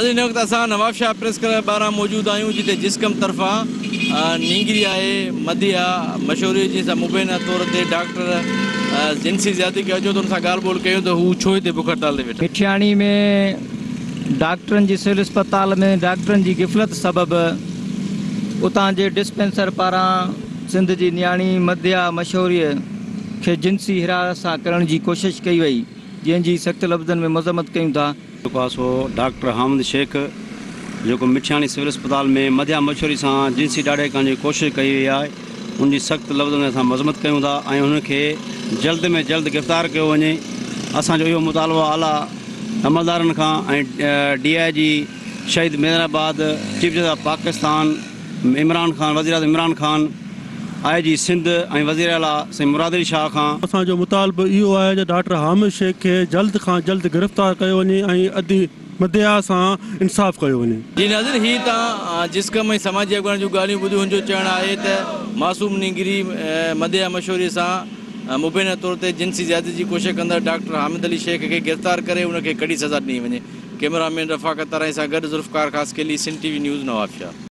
ناظرين هن وقت اسان نوابشاهه پريس ڪلب ٻاهران موجود آهيون جتي جسقم طرفان نينگري آهي مديحه مشوري جنهن سان مبينا طور تي ڊاڪٽر جنسي زيادتي ڪئي اچو ته ان سان ڳالهه ٻولهه ڪيون ته هو ڇو هتي بک هڙتال تي ويٺا. مٺياڻي ۾ ڊاڪٽرن جي سول اسپتال ۾ ڊاڪٽرن جي غفلت سبب اتان جي ڊسپينسر پاران سنڌ جي نياڻي مديحه مشوري کي جنسي هراسان ڪرڻ جي ڪوشش ڪئي وئي جنهن جي سخت لفظن ۾ مذمت ڪيون ٿا. جيڪو آهي سو ڊاڪٽر حامد شيخ جيڪو مٺياڻي سول اسپتال ۾ مديحه مشوري سان جنسي ڏاڙهي ڪرڻ جي ڪوشش ڪئي وئي آهي ان جي سخت لفظن ۾ اسان مذمت ڪيون ٿا ۽ انهن کي جلد ۾ جلد گرفتار ڪيو وڃي اسان جو اهو مطالبو اعليٰ عملدارن کان ۽ ڊي I جي شهيد Benazirabad chief justice of Pakistan Imran Khan وزيراعظم عمران خان آء جي سنڌ ۽ وزيراعليٰ سائين مراد علي شاهه کان. اسان جو مطالبو اهو آهي ته ڊاڪٽر حامد شيخ کي جلد کان جلد گرفتار ڪيو وڃي ۽ ادي مديحه سان انصاف ڪيو وڃي. جي ناظرين هي تان جسقم ۽ سماجي اڳواڻن جون ڳالهيون ٻڌيون هن جو چوڻ آهي ته معصوم نينگري مديحه مشوري سان مبينا طور تي جنسي زيادتي جي ڪوشش ڪندڙ ڊاڪٽر حامد علي شيخ کي گرفتار ڪري ان کي ڪڙي سزا ڏني وڃي ڪئميرا مين رفاقت ترائي سان گڏ Zulfiqar Khaskheli Sindh T V news Nawabshah.